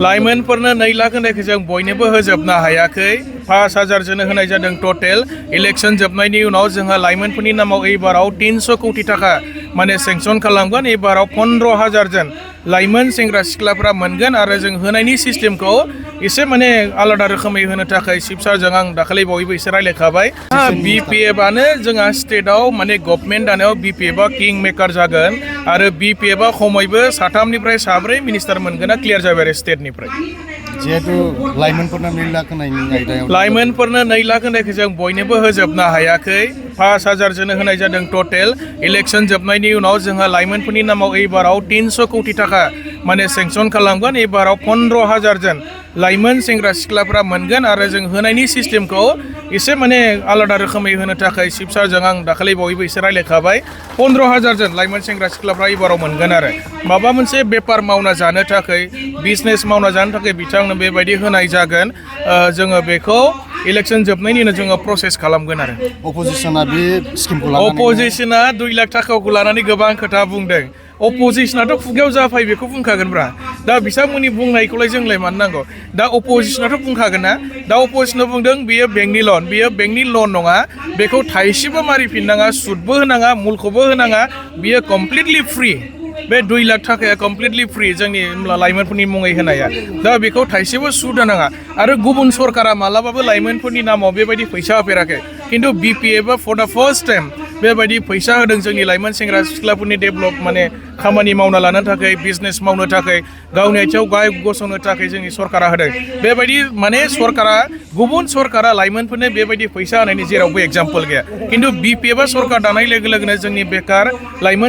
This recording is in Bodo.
लाइमोनफोरनो 2 लाख होनायखौ जों बयनोबो होजोबनो हायाखै 5000 जोंनो होनाय जादों टोटेल इलेक्शन जोबनायनि उनाव जोंहा लाइमोनफोरनि नामाव एबाराव 300 कोटी थाखा माने सेंक्शन खालामगोन एबाराव 15000 जन लाइमोन सेंग्रा सिख्लाफोरा मोनगोन आरो जों होनायनि सिस्टेमखौ एसे माने आलादा रोखोमै होनो थाखाय चिफ सारजों आं दाखालि बावैबो एसे रायलायखाबाय बीपीएफ आनो जोंहा स्टेटआव माने गभर्नमेन्ट दानायाव बीपीएफ आ किं मेकार जागोन आरो बीपीएफ आ खमैबो 3निफ्राय 4 मिनिस्टार मोनगोना क्लियार जाबाय आरो स्टेटनिफ्राय जिहेतु लाइमोनफोरनो 2 लाख होनायनि आयदायाव लाइमोनफोरनो 2 लाख होनायखौ जों बयनोबो होजोबनो हायाखै 5000 जोंनो होनाय जादों टोटेल इलेक्शन जोबनायनि उनाव जोंहा लाइमोनफोरनि नामाव एबाराव 300 कोटी थाखा माने सेंक्शन खालामगोन एबाराव 15000 जन लाइमोन सेंग्रा सिख्लाफोरा मोनगोन आरो जों होनायनि सिस्टेमखौ एसे माने आलादा रोखोमै होनो थाखाय चिफ सारजों आं दाखालि बावैबो एसे रायलायखाबाय 15000 जन लाइमोन सेंग्रा सिख्लाफ्रा एबाराव मोनगोन आरो माबा मोनसे बेपार मावना जानो थाखाय बिजनेस मावना जानो थाखाय बिथांनो बेबायदि होनाय जागोन जोङो बेखौ इलेक्शन जोबनायनि उनाव जोङो प्रसेस खालामगोन आरो अपोजिशना बे स्किमखौ लानानै अपोजिशना 2 लाख थाखाखौ लानानै गोबां खोथा बुंदों अपोजिशनाथ' खुगायाव जाफाय बेखौ बुंखागोनब्रा दा बिथांमोननि बुंनायखौलाय जोंलाय मानो नांगौ दा अपोजिशनाथ' बुंखागोन ना दा अपोजिशना बुंदों बेयो बेंकनि लन नङा बेखौ थाइसेबो मारिफिननाङा सुदबो होनाङा मुलखौबो होनाङा बियो कमप्लिटलि फ्रि बे 2 लाख थाखाया कमप्लिटलि फ्रि जोंनि लाइमोनफोरनि मुङै होनाया दा बेखौ थाइसेबो सुद होनाङा आरो गुबुन सरकारा मालाबाबो लाइमोनफोरनि नामाव बेबायदि फैसा होफेराखै खिन्थु बीपीएफ आ फर द फर्स्ट टाइम बेबायदि फैसा होदों जोंनि लाइमोन सेंग्रा सिख्लाफोरनि डेभेलप माने खामानि मावना लानो थाखाय बिजनेस मावनो थाखाय गावनि आथिङाव गाय गसंनो थाखाय जोंनि सरकारा होदों बेबायदि माने सरकारा गुबुन सरकारा लाइमोनफोरनो बेबायदि फैसा होनायनि जेरावबो एग्जाम्पल गैया खिन्थु बीपीएफ आ सरकार दानाय लोगो लोगोनो जोंनि बेकार लाइमोन